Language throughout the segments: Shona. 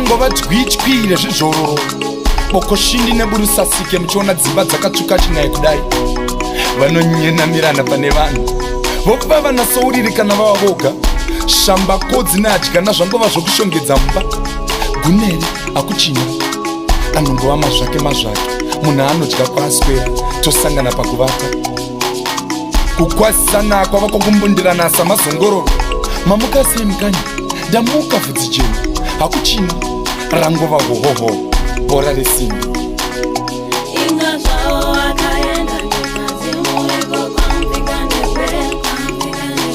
Rangova twitywi rezvizvororo, bokoshindi neburusasike muchiona dzimba dzakatsvuka chinai kudai. Vanonyenamirana pane vanhu, vova vana souriri kana vava voga. Shambakodzi neadyana zvangova zvokushongedza mumba. Gunere hakuchina, anongova mazvake mazvake, munhu anodya kwaaswera, tosangana pakuvata. Kukwazisana kwava kwokumbundirana samazongororo. Mamuka sei mukanya? Ndamuka vhudzi jena. Hakuchina, rangova hohoho, bhora resimbi. Inga zvavo vakaenda nyika dzimuriko kwamupika nepe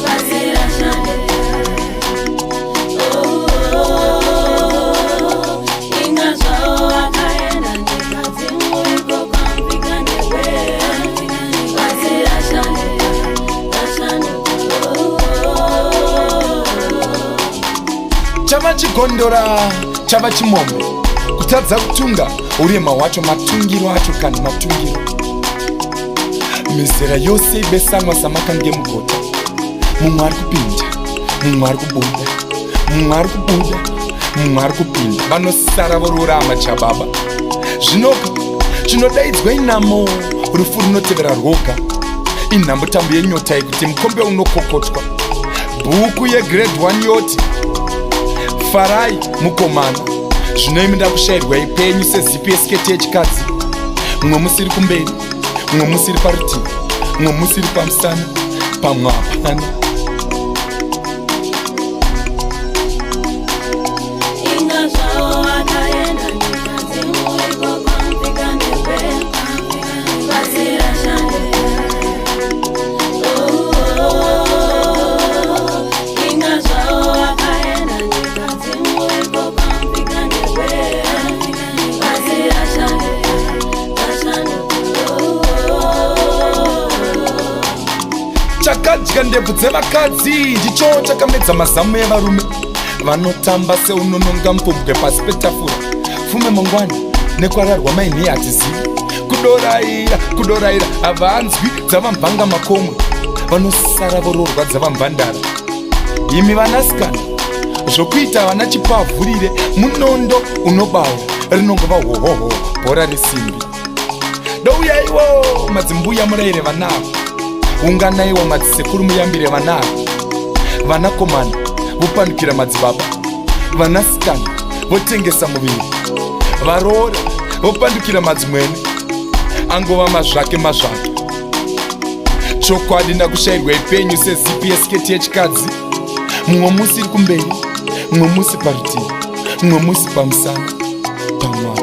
vasira shande. Oh, oh, inga zvavo vakaenda nyika dzimuriko kwamupika nepe vasira shande vashande. Oh, oh. Chava chigondora, chava chimombe, kutadza kutunga urema hwacho, matungiro acho kani matungiro. Mizera yose ibesanwa samakange mugota. Mumwe ari kupinda, mumwe ari kubuda, mumwe ari kubuda, mumwe ari kupinda. Vanosara vororama chababa. Zvinoka chinodaidzwa inamo, rufu runotevera rwoga. Inhambutambu yenyota yekuti mukombe unokokotwa. Bhuku yegrade 1 yoti farai mukomana. Zvino imi ndakushairwa ipenyu sezipi yesiketi yechikadzi. Mumwe musiri kumberi, mumwe musiri parutivi, mumwe musiri pamusana, pamwe hapana. Inga zvavo vakaenda nyika dzimuriko kwamupika nepe vasira shande. Oh, oh, inga zvavo vakaenda nyika dzimuriko kwamupika nepe vasira shande vashande. Oh, oh. Chakadya ndebvu dzevakadzi ndicho chakamedza mazamu evarume. Vanotamba seunononga mupumbwe pasi petafura. Fume mangwana nekwararwa mainhei hatizivi. Kudoraira kudoraira havanzwi dzavambanga makomwe. Vanosara vororwa dzavamvandara. Imi vanasikana zvokuita vana chipavhurire munondo unobaya rinongova hohoho bhora resimbi. Douyaiwo madzimbuya muraire vana ava, unganaiwo madzisekuru muyambire vana ava. Vanakomana vopandukira madzibaba, vanasikana votengesa muviri, varoora vopandukira madzimwene, angova mazvake mazvake. Chokwadi ndakushairwa ipenyu sezipi yesiketi yechikadzi. Mumwe musi iri kumberi, mumwe musi parutivi, mumwe musi pamusana, pamwe hapana.